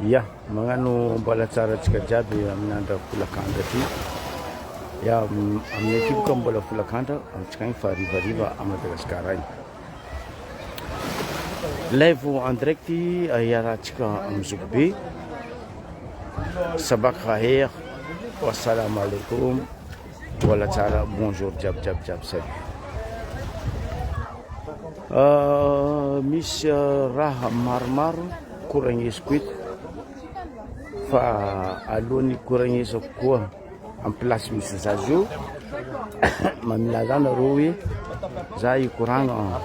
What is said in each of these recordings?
Ya, magnano mbola tsara antsika jiaby amin'ny andro folakandro aty. Ya, aminay aty boka mbola folakandro, amintsika agny fa harivariva à Madagascar agny. Live en direct iarahantsika amin'ny zokibe. Sabak khair, wassalam alaikum, mbola tsara, bonjour jiaby jiaby jiaby, salut. Misy raha maromaro koragnesiko eto fa alohan'ny koragnesako koa amin'ny place misy za zio mamilaza nareo hoe za hikoragna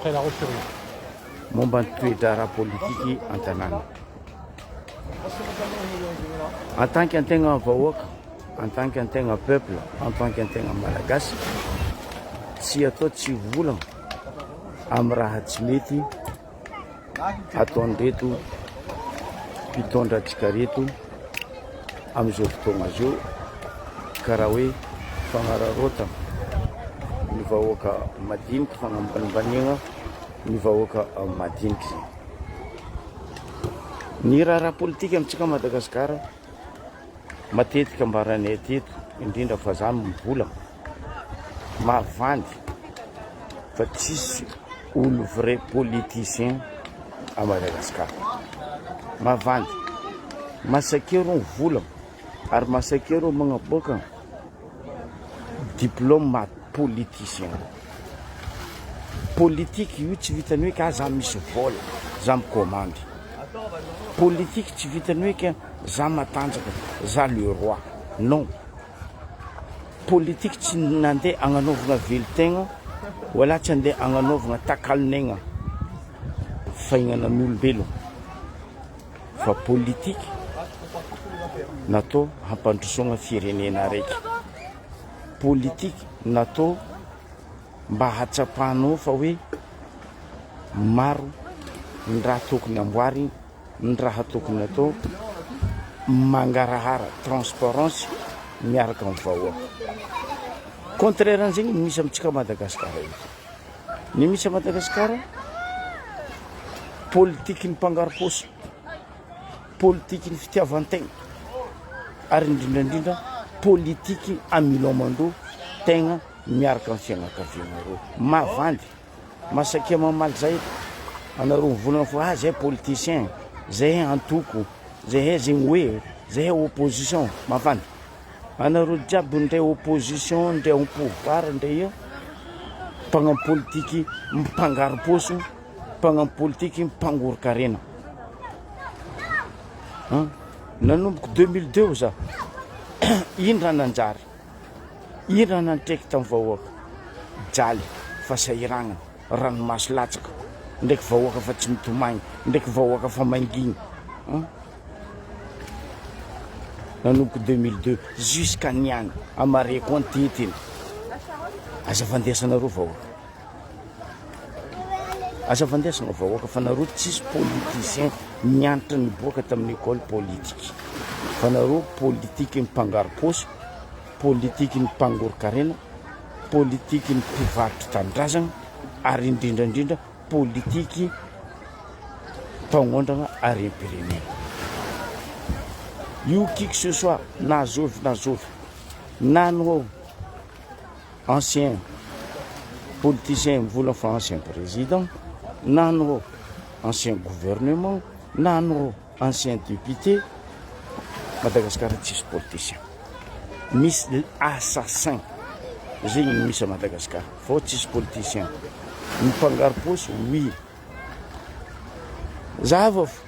momba ny toe-draharaha politiky an-tanàna. En tant qu'antegna vahoaka, en tant qu'antegna peuple, en tant qu'antegna malagasy, tsy atao tsy volagna amin'ny raha tsy mety ataon'ireto mpitondra antsika reto amin'izao fotoagna zao karaha hoe fagnararaotana ny vahoaka madiniky, fagnambanimbaniagna ny vahoaka madiniky zegny. Ny raharaha politika amintsika Madagasikara matetika ambaranay teto indrindra fa za mivola mavandy fa tsisy olo vrai politicien à Madagascar. Mavandy. Masakero ny vola ary masakero magnaboaka diplôme maha politicien. Politique io tsy vitan'ny hoe ka za misy vola, za mikomandy. Politique tsy vitan'ny hoe ka za matanjaka, za le roi. Non. Politique tsy nandeha agnanaovagna velon-tegna wala tsy andeha agnanaovagna takalon'aigna faignana olombelogno fa politique natao hampandrosoagna firenena araiky. Politique natao mba hahatsapanao fa hoe maro ny raha tokony amboarigny ny raha tokony atao mangarahara, transparence miaraka amin'ny vahoaka. Contraire an'izay ny misy amintsika Madagascar eto. Ny misy à Madagascar, politikin'ny mpangaro-paosy, politikin'ny fitiavan-tegna, ary indrindra indrindra politiky amilomandro tegna miaraka amin'ny fianakavianareo. Mavandy. Masakia mamaly zay anareo mivolagna fa ah zay politicien, zay antoko, zay zegny hoe, zay opposition, mafana. Anareo jiaby ndray opposition ndray au pouvoir ndray io, mpagnano politiky mpangaro-paosy, mpagnano politiky mpangoron-karena. An, nanomboka 2002 za, ino raha nanjary? Ino raha nantreky tamin'ny vahoaka? Jaly, fahasahiranana, ranomaso latsaka, ndraiky vahoaka fa tsy mitomagny, ndraiky vahoaka fa mangigny. Hein? Nanomboka 2002 jusqu'à niany, amareko antetiny. Aza fandesanareo vahoaka. Aza fandesana vahoaka fa nareo tsisy politicien nianatra niboaka tamin'ny école politique. Fa nareo politique mpangaro-paosy, politique ny mpangoro-karena, politique ny mpivarotra tanindrazana ary indrindra indrindra politique mpagnondrana harem-pirenena. Io qui que ce soit na zovy na zovy na anao ancien politicien mivola fa ancien président na anao ancien gouvernement na anao ancien député Madagascar tsisy politicien misy assassin zegny no misy à Madagascar fa tsisy politicien ny mpangaro-paosy oui zava fo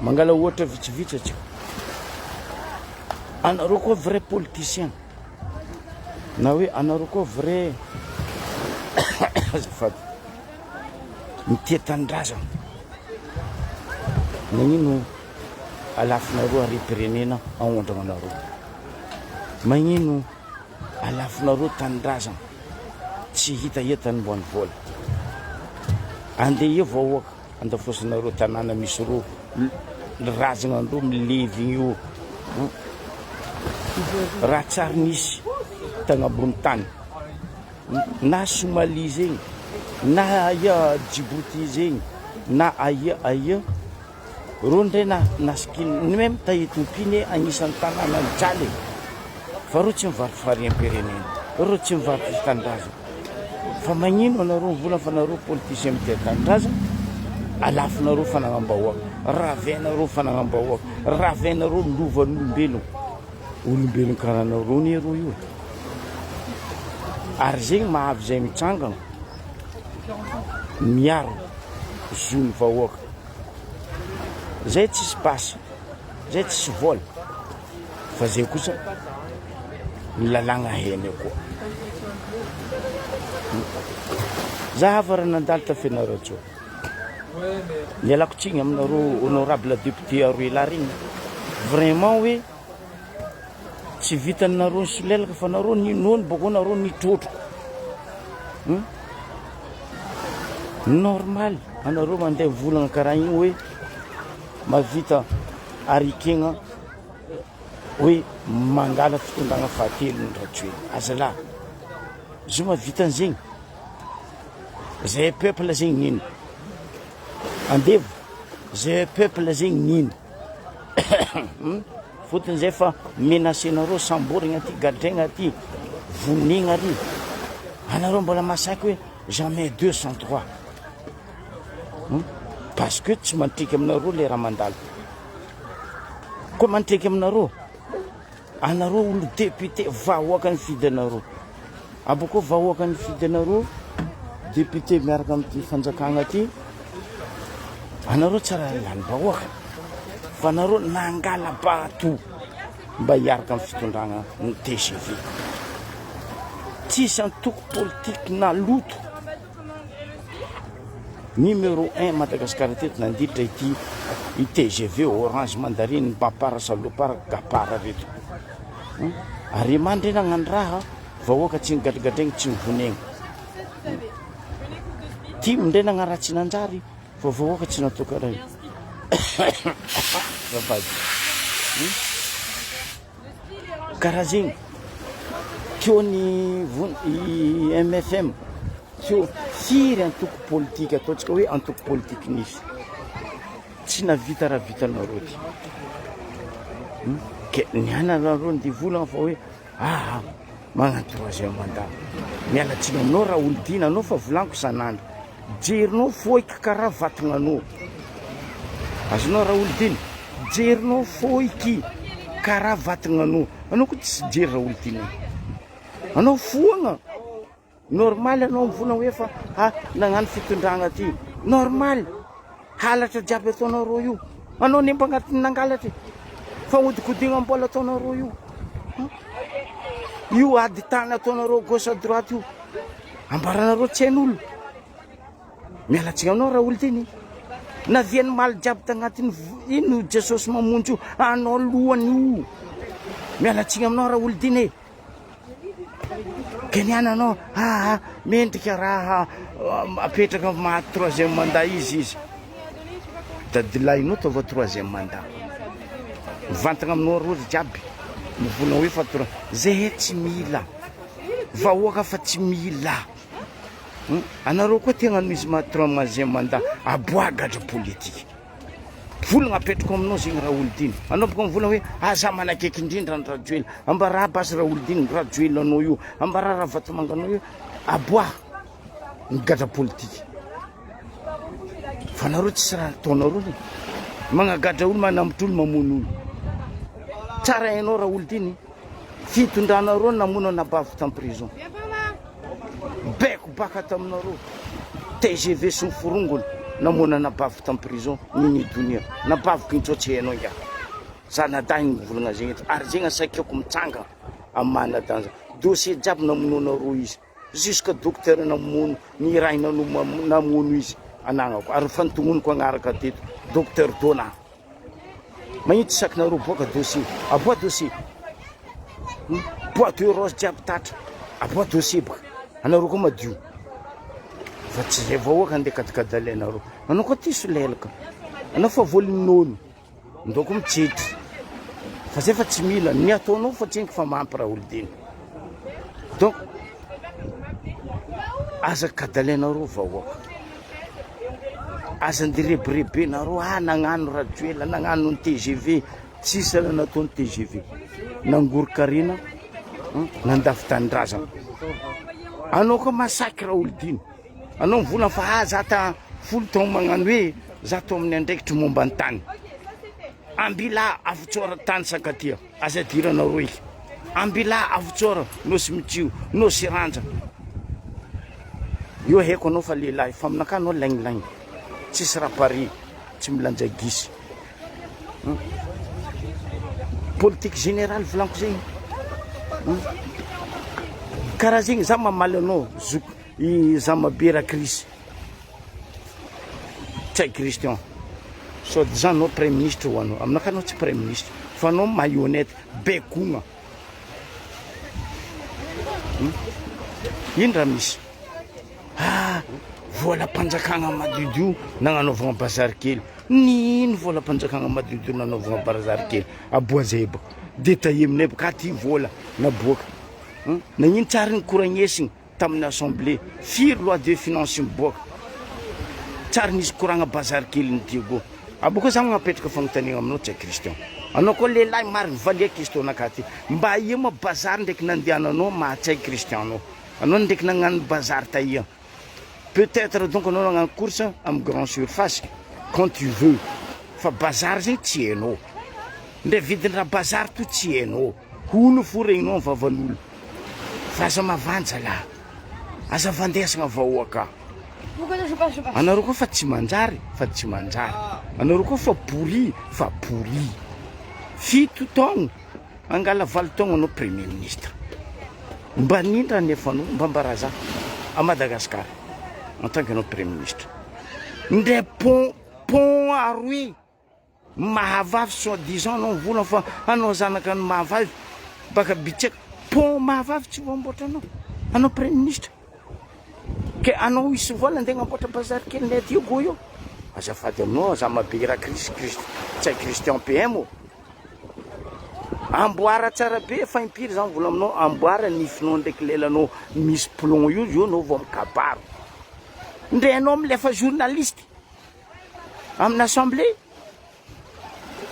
Mangala ohatra vitsivitsy atsika. Anareo koa vrai politicien. Na hoe anareo koa vrai azafady. Mitia tanindrazana. Magnino alafinareo harem-pirenena aondragnanareo? Magnino alafinareo tanindrazana tsy hitahita ny mboany vola? Andeha eo vahoaka. Andafosinareo tanàna misy ro razagna andreo milevigny io raha tsary nisy tagnabony tany na Somalie zegny na aia Djibouti zegny na aia aia. Reo ndray na nasikiny meme ta Ethiopie ne agnisan'ny tanàna mijaly e! Fa reo tsy mivarotra fahariam-pirenena, reo tsy mivarotra tanindrazana. Fa magnino anareo mivola fa nareo politicien mitia tanindrazana, alafonareo fanagnam-bahoaka, ravainareo fanagnam-bahoaka, ravainareo lovan'olombelogno. Olombelogno karaha anareo anie reo io e! Ary zegny mahavy zay mitsangana miaro zon'ny vahoaka. Zay tsisy basy, zay tsisy vola, fa zay kosa ny lalàgna hainay koa. Za hafa raha nandalo ta Fianarantsoa. Nialako tsiny aminareo honorable député aroe lahy regny. Vraiment hoe tsy vitanareo nisolelaka fa nareo ninono bakeo nareo nitrotroko. Hum? Normal anareo mandeha volagna karaha igny hoe mahavita arikegna hoe mangala fitondragna fahatelony Rajoelina. Azalahy, zo mahavita an'zegny. Zay peuple zegny nino. Andevo, zay peuple zegny nino. Fotony zay fa menacenareo samborigna aty, gadraigna aty, vonegna ary. Anareo mbola masaky hoe jamais 203. Parce que tsy mantriky aminareo le raha mandalo. Koa mantriky aminareo. Anareo olo député vahoaka nifidy anareo. Abôkô vahoaka nifidy anareo député miaraka amin'ity fanjakagna ty. Anareo tsy raha lanim-bahoaka fa anareo nangala-bato mba hiaraka amin'ny fitondragna ny tgv. Tsisy antoko politique naloto numéro un Madagascar teto nandritra ity i tgv orange mandarine mapara salopara gapara reto. Arema ndre nagnano raha vahoaka tsy nigadragadraigny tsy nivonegny. Tim ndray nagnaraha tsy nanjary fa vahoaka tsy natao karaha io. Azafady. Karaha zegny. Teo ny von- i MFM, teo firy antoko politika ataontsika hoe antoko politique nisy. Tsy nahavita raha vitanareo ty. Ke nianareo ndeha volagna fa hoe Aa magnano troisième mandat. Miala tsiny aminao Raholidina anao fa volaniko isan'andro. Jerinao foiky karaha vatagnanao. Azonao Raholidina? Jerinao foiky karaha vatagnanao. Anao koa tsy jery Raholidina. Anao foagna. Normal anao mivolagna hoe fa ha nagnano fitondragna ty. Normal. Halatra jiaby ataonareo io. Anao nemba agnatin'ny nangalatra e. Fagnodikodignam-bola ataonareo io. Io ady tany ataonareo gauche à droite io. Ambaranareo tsy hain'olo. Miala tsiny aminao Raholidina. Navian'ny maly jiaby tagnatin'ny ino Jesosy mamonjy io. Anao lohany io. Miala tsiny aminao Raholidina e. Keniana anao aa mendrika raha apetraka maha troisième mandat izy izy. Dadilahinao taova troisième mandat. Mivantagna aminao roa ry jiaby. Mivolagna hoe fa trois. Zay tsy mila. Vahoaka fa tsy mila. Anareo koa te hagnano izy maha troisième mandat. Aboaha gadra politique. Volagna apetrako aminao zegny Raholidina. Anao boka mivolagna hoe aza manakaiky indrindra an'i Rajoelina. Ambarà basy Raholidina, Rajoelina anao io. Ambarà Ravatomanga anao io. Aboaha ny gadra politika. Fa nareo tsisy raha ataonareo e. Magnagadra olo, manambotra olo, mamono olo. Tsara hainao Raholidina. Fitondranareo namono anabaviko tam prison. Baiko baka taminareo. Tgv sy ny forongony namono anabaviko tam prison Nini Donia. Nabaviko igny tsao tsy hainao ingahy. Zanadahiny mivolagna zegny eto ary zegny asaikako mitsanga am maha anadahiny za. Dossier jiaby namonoanareo izy jusque docteur namono nirahina namono izy anagnako ary efa notognoniko agnaraka teto docteur Dona. Magnino tsy sakinareo boaka dossier? Aboa dossier. Bois de rose jiaby tatra. Aboa dossier boka. Anareo koa madio. Fa tsy zay vahoaka andeha kadikadalainareo. Anao koa ty solelaka. Anao fa voalin'ny nono. Ndao koa mitsetry. Fa zay fa tsy mila. Ny ataonao fa tsy fa mampy raholidina. Donc aza kadalainareo vahoaka. Aza nde rebirebenareo ah nagnano Rajoelina nagnano ny tgv tsisy raha nataony tgv nangorokarena nandafy tanindrazana anao koa massacre olo dimy anao mivolagna fa ah za ta folo taogno magnano hoe za tô amin'ny andraikitry momba ny tany ambila avotsora tany sakatia aza idiranareo eky ambila avotsora nosy mitsio nosy ranja Io haiko anao fa lehilahy fa aminakahy anao lainglainga tsisy raha pare tsy milanja gisa hum politique générale volaniko zegny hum karaha zegny za mamaly anao zoky i zamabe rakrisy Ntsay Christian soit disant anao praiministra ho anao aminakahy anao tsy praiministra fa anao marionnette baikogna Ino raha misy? Ah, volam-panjakana madiodio nagnanaovagna bazary kely. Nino volam-panjakana madiodio nanaovagna bazary kely? Aboa zay baka. Détaillé aminay baka aty vola naboaka. Nagnino tsary nikoragnesigny tamin'ny assemblée? Firy loi de finance miboaka? Tsary nisy koragna bazary kely ny Diego. Abôkeo za magnapetraka fagnontaniagna aminao Tsia Christian. Anao koa lehilahy marigny valia question nakahy ty. Mba aia moa bazary ndraiky nandehananao maha Tsay Christian anao? Anao ndraiky nagnano bazary taia? Peut etre donc anao nagnano course am grand surface quand tu veux fa bazary zegny tsy hainao. Ndray vidiny raha bazary to tsy hainao. Hono fo regninao am vavan'olo. Fa aza mavandy zalahy. Aza vandesagna vahoaka. Anareo koa fa tsy manjary fa tsy manjary. Anareo koa fa pourri fa pourri. Fito taogno angala valo taogno anao premier ministre. Mba nino raha nefanao mba mbaraza à Madagascar en tant que anao premier ministre. Ndre pont pont aroy Mahavavy soit disant anao mivolagna fa anao zanaka ny mahavavy baka bitseka pont mahavavy tsy voamboatra anao anao premier ministre ke anao hisy vola andeha agnamboatra bazary kely ny aty go io azafady aminao aza mabe raha krisy kristy tsy hay Christian PM ô amboara tsara be fa impiry za mivola aminao amboara nifinao ndraiky lelanao misy plomb io io anao vao mikabaro ndre anao milefa journaliste Amin'ny assemblée?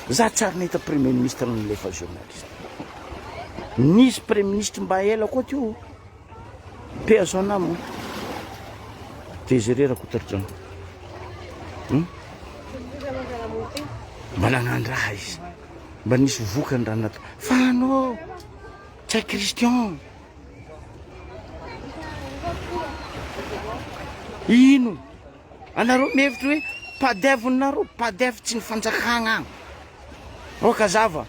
Za tsy ary nahita premier ministre nilefa journaliste. Nisy premier ministre mba ela koa teo. Paix à son âme. Désiré Rakotoarijaona. Hmm? Mba nanan-draha izy. Mba nisy vokany raha natao. Fa anao, Ntsay Christian. Ino? Anareo mihevitra hoe Padev nareo, Padev tsy ny fanjakagna. Aoka hazava.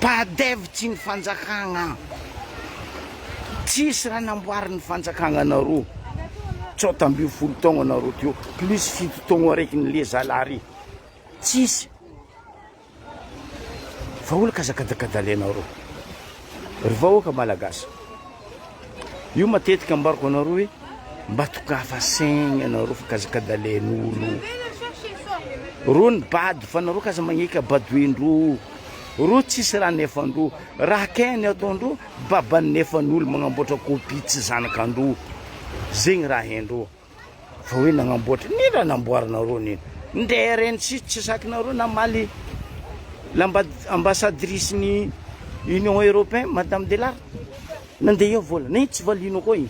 Padev tsy ny fanjakagna. Tsisy raha namboarin'ny fanjakagna anareo. 19 taogno anareo teo, plus fito taogno araiky ny le zalahy ry. Tsisy. Fa olo kazakadakadalenareo. Ry vahoaka malagasy. Io matetika ambarako anareo hoe mba tokafa saigny anareo fa kazakadalen'olo. Reo ny bado fa nareo kaza magneky badoendreo. Reo tsisy raha nefandreo. Raha kay ny ataondreo baban'ny nefan'olo magnamboatra copie tsy zanakandreo. Zegny raha haindreo. Fa hoe nagnamboatra, nino raha namboarinareo nino? Ndre RNC tsy sakinareo namaly l'ambassadrice ny Union Européen Madame Delard nandeha eo vola, na ino tsy valianao koa igny,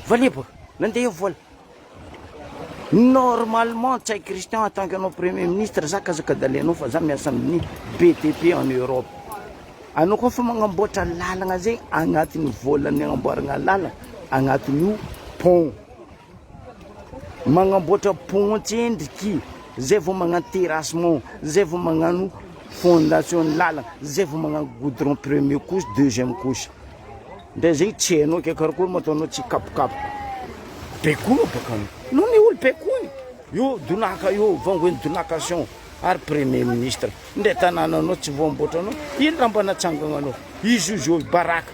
valia baka, nandeha eo vola. Normalement Ntsay Christian en tant que anao premier ministre za kazakadalenao fa za miasa amin'ny BTP en Europe. Anao koa fa magnamboatra lalagna zegny agnatin'ny volan'ny agnamboaragna lalagna agnatin'io pont. Magnamboatra pont tsendriky zay vao magnano terrassement, zay vao magnano fondation ny lalagna, zay vao magnano goudron premier couche, deuxième couche. Ndray zegny tsy hainao ke karakory moa ataonao tsy hikapokapoka. Baikoina baka anao. Anao ne olo baikoina. Io donaka io, vangoen'ny donakation ary premier ministre. Ndray tanànanao tsy voamboatra anao, ino raha mba natsangagnanao? Izy io zao baraka.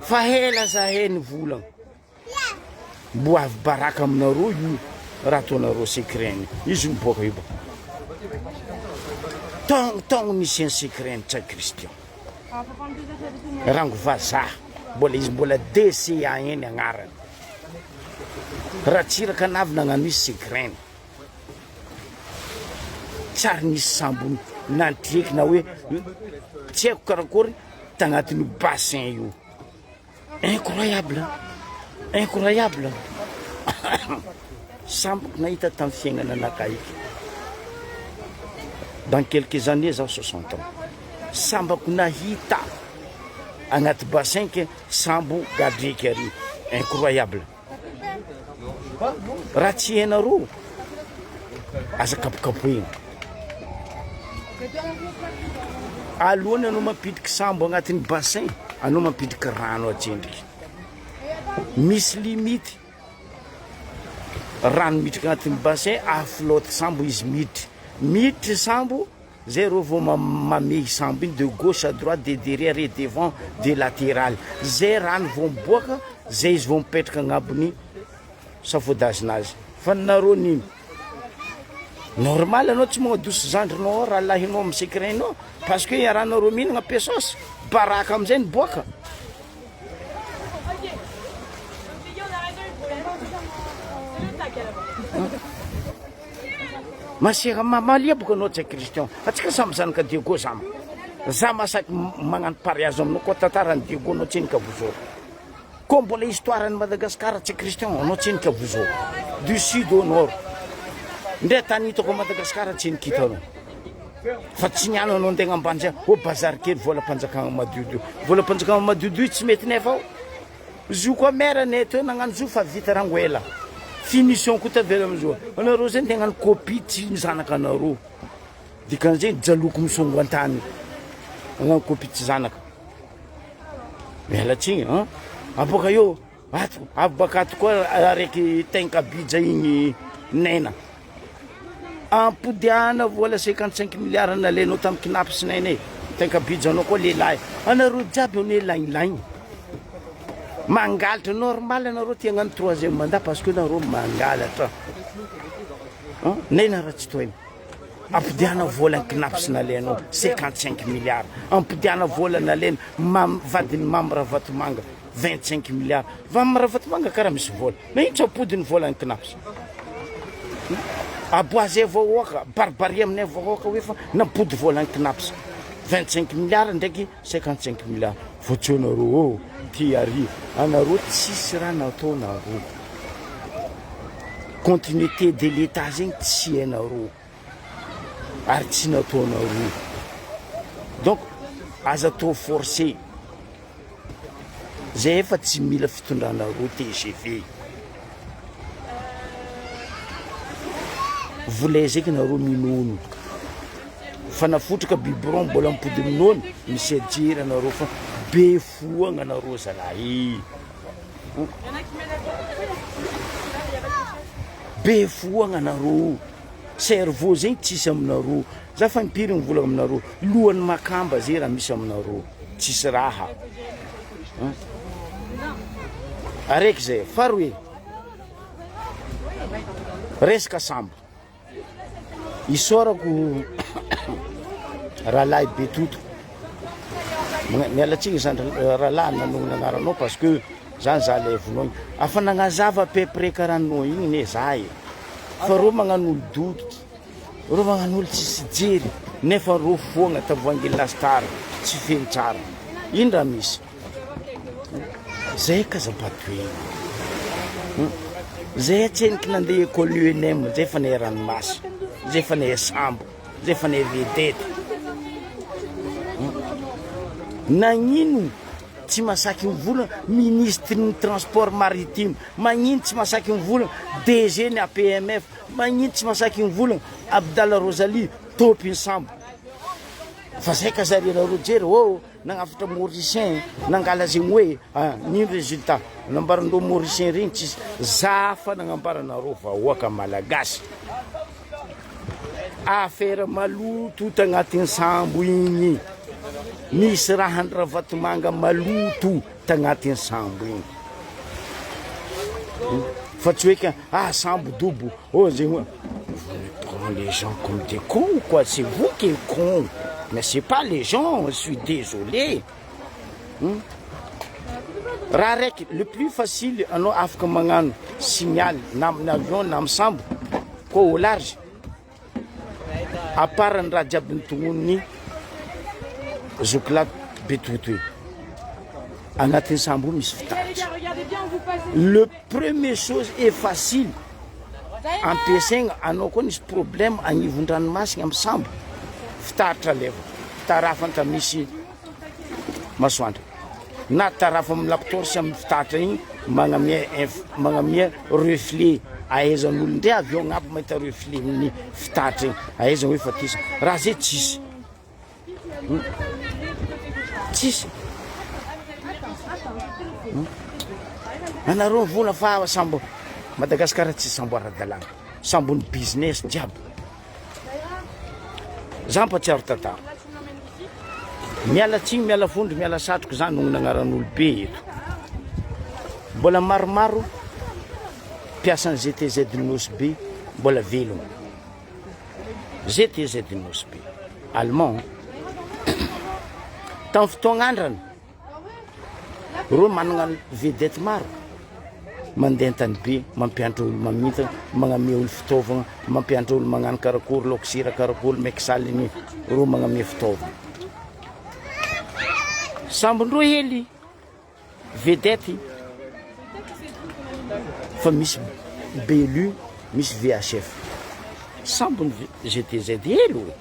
Fa hela zahay nivolagna. Mbo avy baraka aminareo io raha ataonareo secret-ny. Izy miboaka io baka. Taogno taogno nisy an'i secret-ny Ntsay Christian. Rango vazaha, mbola izy mbola DCAN ny agnarany. Ratsiraka navy nagnano izy segraine. Tsy ary nisy sambo nandreky na hoe tsy haiko karakory tagnatin'io bassin io. Incroyable, incroyable. Samboko nahita tamin'ny fiainana anakahy. Dans quelques années zaho 60 ans. Sambako nahita agnaty bassin ke sambo gadreky ary. Incroyable. Raha tsy hainareo, aza kapokapohina. Alohany anao mampidriky sambo agnatin'ny bassin, anao mampidriky rano atsendriky. Misy limite rano midriky agnatin'ny bassin, aflotte sambo izy miditry. Miditry sambo, Zay reo vao mamehy sambo iny de gauche à droite de derrière et devant de latéral zay rano vao miboaka zay izy vao mipetraka agnabony safodazin'azy fa nareo nino normal anao tsy magnadoso zandrinao ao rahalahinao amy secret-nao parce que iarahanareo mihinagna pesos baraka amizay niboaka. Masera mamalia boka anao Ntsay Christian. Atsika samy zanaka Diego zama. Za masaky magnano pariage aminao koa tantaran'i Diego anao tsenika vozoro. Koa mbola histoire an'i Madagascar Ntsay Christian anao tsenika vozoro. Du sud au nord. Ndre tany hitako a Madagascar tsenika hitanao. Fa tsy niano anao andeha agnambanja oh bazary kely volam-panjakagna madiodio. Volam-panjakagna madiodio tsy mety nefa ao. Zo koa maire anay teo nagnano zo fa vita rango ela. Finition koa tavela amizao. Anareo zay ndeha hagnano copie tsy ny zanaka anareo. Dikan'izay jaloko misongo antany. Hagnano copie tsy zanaka. Miala tsigny an. Aboaka eo ato avy baka ato koa araiky tainkabija igny Naina. Ampodiana vola 55 milliards nalainao tamin'ny Cnaps Naina e. Tainkabija anao koa lehilahy. Anareo jiaby anie lainglaigny. Mangalatra normal anareo te hagnano troisième mandat parce que nareo mangalatra. Naina raha tsy tohina. Ampodiana vola ny Cnaps nalainao 55 milliards. Ampodiana vola nalaina mam vadin'ny Mamy Ravatomanga 25 milliards. Mamy Ravatomanga karaha misy vola. Naino tsy ampody ny vola ny Cnaps? Aboazay vahoaka, baribary aminay vahoaka hoe fa nampody vola ny Cnaps. 25 milliards ndraiky 55 milliards. Voatsoa nareo ô, ty ary anareo tsisy raha nataonareo. Continuité de l'Etat zegny tsy hainareo ary tsy nataonareo. Donc aza atao forcé. Zay efa tsy mila fitondranareo tgv. Vola zeky nareo minono. Fa nafotraka biberon mbola mipody minono, misy ajery anareo fa be foagna anareo zalahy. Be foagna anareo. Cerveau zegny tsisy aminareo. Za fa impiry mivolagna aminareo, lohan'ny makamba zay raha misy aminareo. Tsisy raha. Araiky zay. Faharoe, resaka sambo. Isaorako rahalahy Betoto. Miala tsiny zandry rahalahy nanonona agnaranao parce que zany za le vonoigny. Afa nagnazava à peu près karaha anao igny ne za e. Fa reo magnano olo dodotry, reo magnano olo tsisy jery nefa reo foagna tavoahangy lastar tsy feno tsara. Ino raha misy? Zay ka aza-badoegna. Zay atseniky nandeha école UNM, zay efa nahay ranomasy, zay efa nahay sambo, zay efa nahay vedette. Nagnino tsy masaky mivolagna ministre ny transport maritime, magnino tsy masaky mivolagna DG ny APMF, magnino tsy masaky mivolagna Abdallah Rosalie tômpin'ny sambo. Fa zay ka zare nareo jery ô. Nagnavotra Mauricien nangala zegny hoe nino résultat nambaran'ireo Mauricien regny tsisy za fa nagnambaranareo vahoaka malagasy affaire maloto tagnatin'ny sambo igny nisy raha Ravatomanga maloto tagnatin'ny sambo igny fa tsy hoe ka ah sambo dobo oh zegny hoe vous prend les gens comme des cons ou quoi c'est vous qui est con mais c'est pas les gens je suis désolé. Raha raiky le plus facile anao afaka magnano signal na amin'ny avion na amin'ny sambo koa au large à part ny raha jiaby notognoniny zokilahy Betoto io agnatin'ny sambo io misy fitaratra le premier chose et facile ampiasaigna anao koa nisy problème agnivon-dranomasina amin'ny sambo fitaratra alefa tarafana misy masoandro na tarafo amin'ny lapotorsa amin'ny fitaratra igny magnamia inf- magnamia reflet ahaizan'olo ndre avy eo agnabo mahita reflet amin'ny fitaratra igny ahaizana hoe fa tisa raha zay tsisy tsisy anareo mivola fa sambo Madagasikara tsy sambo ara-dalàna sambon'ny business jiaby Za mpatsiaro tantara. Miala tsiny, miala fondro, miala satroka za nonona agnaran'olo be eto. Mbola maromaro mpiasan'ny GTZ Nosy Be mbola velogno. GTZ Nosy Be, allemand. Tamin'ny fotoagn'andrana Reo managna vedette maro mandeha an-tany be mampianatra olo mamintana, magnamia olo fitaovagna, mampianatra olo magnano karakory laoko sira karakory meky saligny, reo magnamia fitaovagna. Sambondreo hely vedette fa misy BLU misy VHF, sambony GTZ hely oe.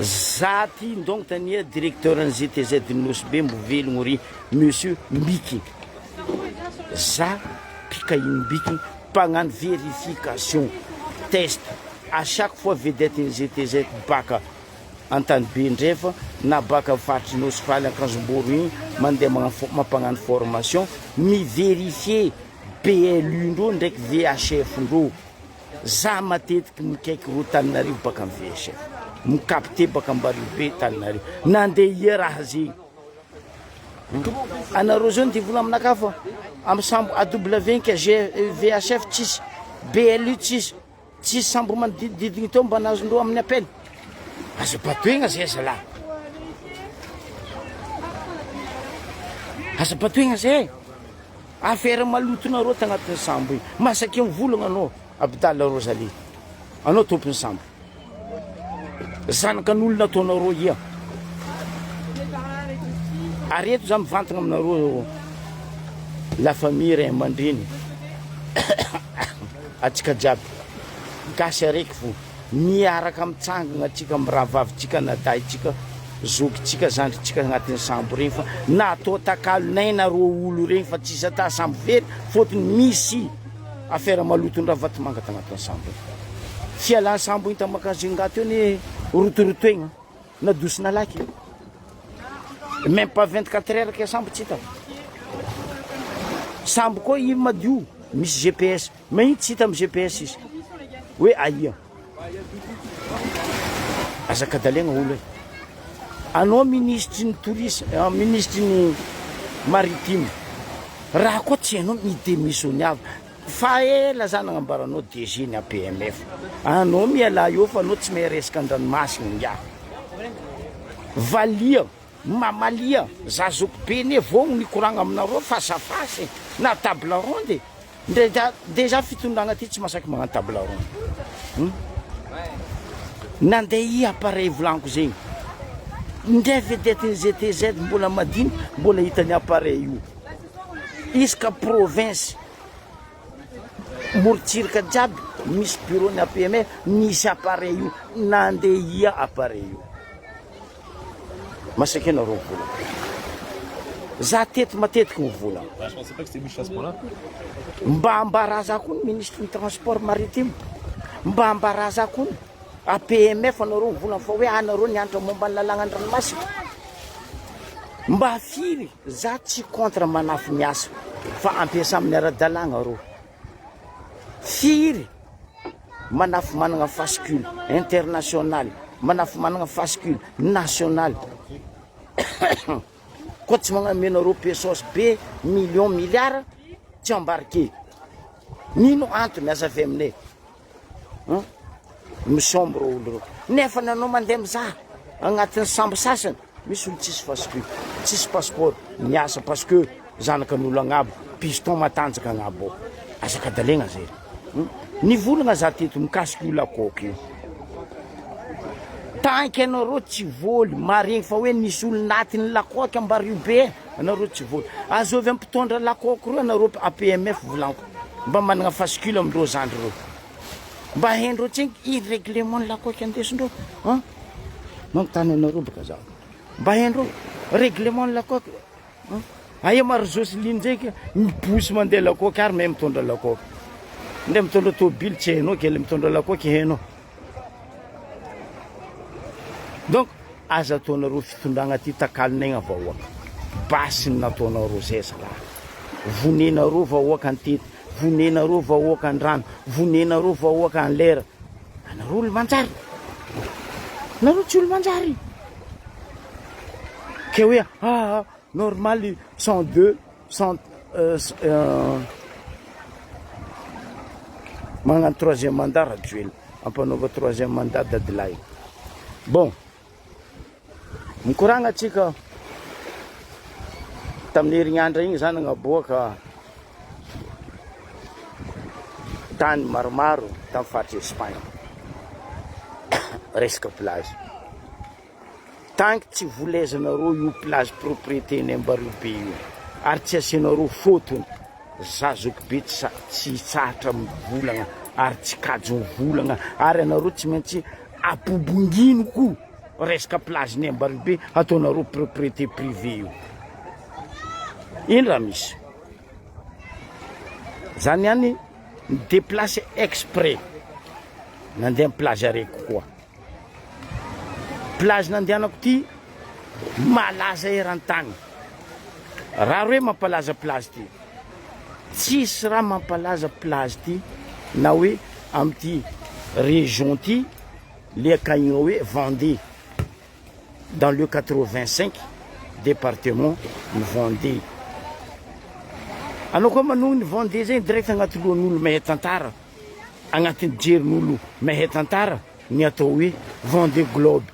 Za ty ndongo tania directeur ny GTZ Nosy Be mbo velogno ry monsieur Mbiky. Za mpikahiny Mbiky mpagnano verification test à chaque fois vedette ny GTZ baka Antanibe ndrefa na baka faritry Nosy Faly Ankazomboro igny mandeha mampagnano formation mi verifier BLU ndreo ndraiky VHF ndreo. Za matetiky mikaiky ro Taninarivo baka am VHF. Mi-capter baka Ambarivo be Taninarivo. Nandeha ia raha zegny. Anareo zao ndeha vola aminakahy fa am sambo AW ka VHF tsisy, BLU tsisy, tsisy sambo manodidididiny teo mba nazondreo amin'ny appel. Aza badoegna zay zalahy. Aza badoegna zay. Affaire malotonareo tagnatin'ny sambo igny. Masaky mivolagna anao Abdala Rosalie. Anao tompon'ny sambo. Zanakan'olona ataonareo ia. Ary eto za mivantagna aminareo la famille ray aman-dreny atsika jiaby gasy araiky fo. Miaraka mitsangana tsika mirahavavintsika anadahintsika zokintsika zandrintsika agnatin'ny sambo regny fa natao takalonay nareo olo regny fa tsisy ata sambo very fôtony misy affaire maloton'i Ravatomanga tagnatin'ny sambo igny fialan'ny sambo igny ta Majunga teo anie rotorotoegna nadosina laky même pas 24 heures ke sambo tsy hita sambo koa io madio misy GPS Mais iny tsy hita amin'ny GPS izy hoe aia. Aza kadalegna olo e. Anao minisitry ny tourisme, ah, minisitry ny maritime. Raha koa tsy hainao mi-demissionner fa ela za nagnambaranao DG ny APMF. Anao mialà eo fa anao tsy mahay resaka an-dranomasina ingahy. Valia. Mamalia, za zoky be ne vogno nikoragna aminareo face à face na table ronde e, ndre dejà fitondragna ty tsy masaky magnano table ronde hum, nandeha i appareil volagniko zegny ndre vedette ny GTZ mbola madiniky mbola hitany appareil io isaka province morontsiraka jiaby misy bureau ny APMF misy appareil io nandeha ia appareil io. Masaka ianareo mivolagna. Za teto matetiky mivolagna. Mba ambarà za koa ny ministre ny transport maritime. Mba ambarà za koa ny APMF anareo mivolagna fa hoe anareo nianatra momba ny lalàgna an-dranomasina. Mba firy za tsy contre manafy miasa fa ampiasa amin'ny ara-dalàgna reo. Firy manafy managna fascicule international, manafy managna fascicule national. Koa tsy magname anareo pesos be million milliard tsy embarqué. Nino antony aza avy aminay. Hein? Misombre olo reo. Nefa nanao mandeha mizaha agnatin'ny sambo sasany misy olo tsisy fascicule. Tsisy passeport, miasa parce que zanaka ny olo agnabo, piston matanjaka agnabo ao. Aza kadalegna zay. Nivolagna za teto mikasika io lakoky io. Tanky anareo tsy voly, maregny fa hoe nisy olo natin'ny lakoky Ambario be, anareo tsy voly. Azovy ampitondra lakoky reo anareo APMF volaniko. Mba managna fascicule amindreo zandry reo. Mba haindreo tsenky ino règlement ny lakoky andesindreo an? Manontany anareo baka za. Mba haindreo règlement ny lakoky an? Aia ma ry Jocelyne ndraiky mibosy mandeha lakoky ary mahay mitondra lakoky. Ndray mitondra tôbily tsy hainao kely mitondra lakoky hainao. Donc aza ataonareo fitondragna ty takalon'aigna vahoaka. Basy ny nataonareo zay zalahy. Vonenareo vahoaka antety, vonenareo vahoaka andrano, vonenareo vahoaka anlera. Anareo olo manjary. Nareo tsy olo manjary. Ke hoe ah normal 102 100 magnano troisième mandat Rajoelina. Ampanaova troisième mandat dadilahy. Bon, mikoragna atsika tamin'ny herignandro igny za nagnaboaka tany maromaro tamin'ny faritry Espagne. Resaka plage. Tanky tsy volezanareo io plage propriété ny Ambario be io ary tsy asianareo fotony. Za zoky be tsy tsy hitsahatra mivolagna ary tsy kajy mivolagna ary anareo tsy maintsy apobongino ko resaka plage ny Ambario be ataonareo propriété privée io. Ino raha misy? Za niany mi déplace exprès nandeha am plage araiky koa. Plage nandehanako ty malaza eran-tany. Raha roe mampalaza plage ty. Tsisy raha mampalaza plage ty na hoe amty région ty le akagny hoe Vendée dans le 85 département ny Vendée. Anao koa manogno ny Vendée zegny direct agnaty lohan'olo mahay tantara, agnatin'ny jerin'olo mahay tantara ny atao hoe Vendée Globe.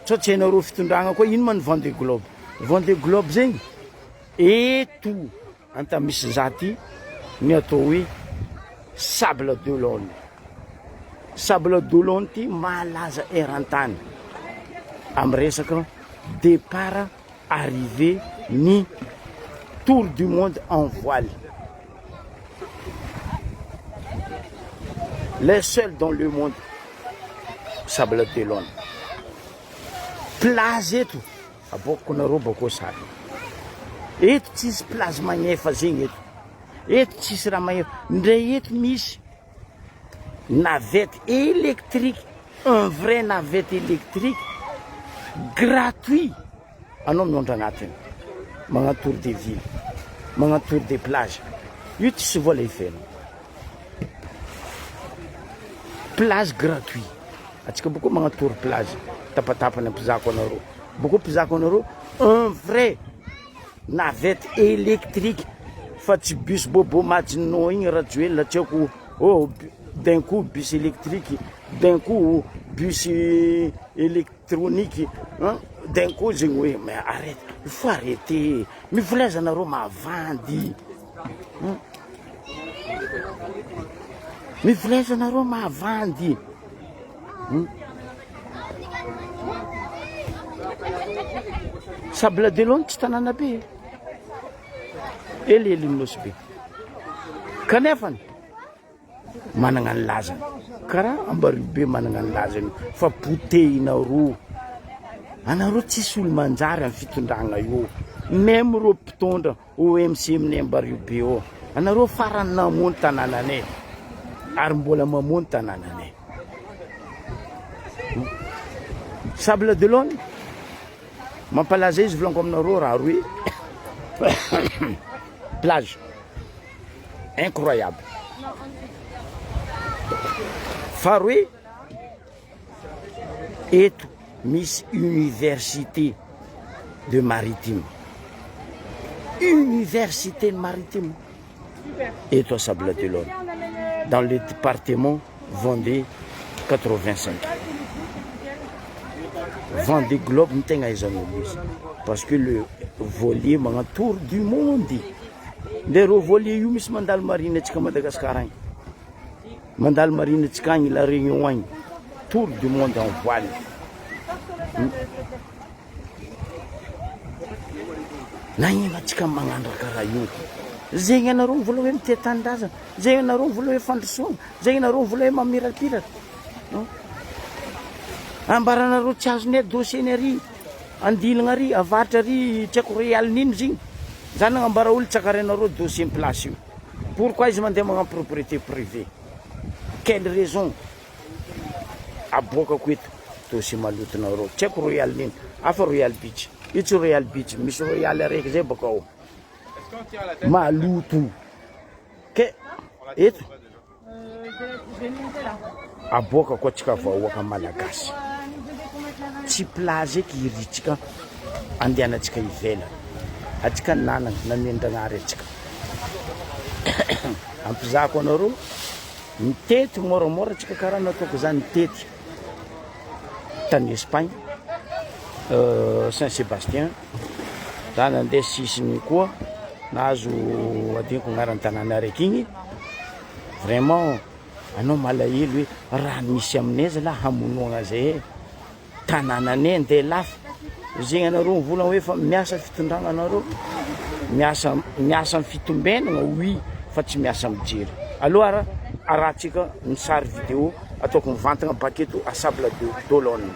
Sao tsy hainareo fitondragna koa ino ma ny Vendée Globe? Vendée Globe zegny eto Antamisy za ty ny atao hoe Sable d'Olonne. Sable d'Olonne ty malaza eran-tany amy resaka départ arrivée ny tour du monde en voile. Les seuls dans le monde Sable d'Olonne. Plage eto aboakako nareo bakeo sary. Eto tsisy plage magnefa zegny eto. Eto tsisy raha magnefa. Ndre eto misy navette électrique, un vrai navette électrique gratuit. Anao miondra agnatiny, magnano tour des villes, magnano tour des plages. Io tsisy vola ifeno. Plage gratuit. Atsika boko magnano tour plage. Tapatapany ampizako anareo. Boko mpizako anareo un vrai navette électrique fa tsy bus bobo majinao igny Rajoelina tsy haiko oh d'un coup bus électrique, d'un coup bus électronique, hein, d'un coup zegny hoe mais arrête, il faut arrêter. Mivoleza anareo mahavandy. Mivoleza anareo mahavandy. Sable d'Olonne tsy tanàna be. Helihely ny Nosy Be. Kanefany managna ny lazany. Karaha Ambaribe managna ny lazany fa potehina roa. Anareo tsisy olo manjary amin'ny fitondragna io. Même reo mpitondra OMC aminay Ambaribe io. Anareo farany namono tanànanay ary mbola mamono tanànanay. Sable d'Olonne mampalaza izy volaniko aminareo raha roe plage incroyable. Faharoe eto misy université de maritime, université maritime eto à Sable d'Olonne dans le département Vendée 85. Vendée Globe ny tegna ahaizan'olo izy parce que le Voilier magnano tour du monde. Nde reo voilier io misy mandalo marine antsika Madagascar agny. Mandalo marine antsika agny La Réunion agny. Tour du monde en voile. Nagnino antsika magnano raha karaha io? Zegny anareo mivola hoe mitia tanindrazana, zegny anareo mivola hoe fandrosoana, zegny anareo mivola hoe mamirapiratra. Ambaranareo tsy azonay dossier-ny ary. Andilagna ary, avaratra ary, tsy haiko royal nino izy igny. Za nagnambara olo tsy akarainareo dossier place io. Pourquoi izy mandeha magnano propriété privée? Quelle raison? Aboakako eto dossier malotonareo. Tsy haiko royal nino. Hafa royal beach. Io tsy royal beach, misy royal araiky zay baka ao. Maloto. Ke eto Aboakako antsika vahoaka malagasy. Tsy plage eky iritsika andehanantsika ivelany. Atsika nanana namendragnahary antsika. Ampizahako anareo mitety moramora antsika karaha nataoko zany nitety tany Espagne, Saint Sebastien, za nandeha sisiny koa nahazo adinoko agnaran'ny tanàna araiky igny. Vraiment anao malahelo hoe raha misy aminay zalah hamonoagna zay e, tanànanay ndeha lafo, zegny anareo mivolagna hoe fa miasa fitondragna anareo, miasa miasa amy fitombenagna oui fa tsy miasa mijery, aleo ara arahantsika ny sary video ataoko mivantagna baketo à sable de d'Olonne.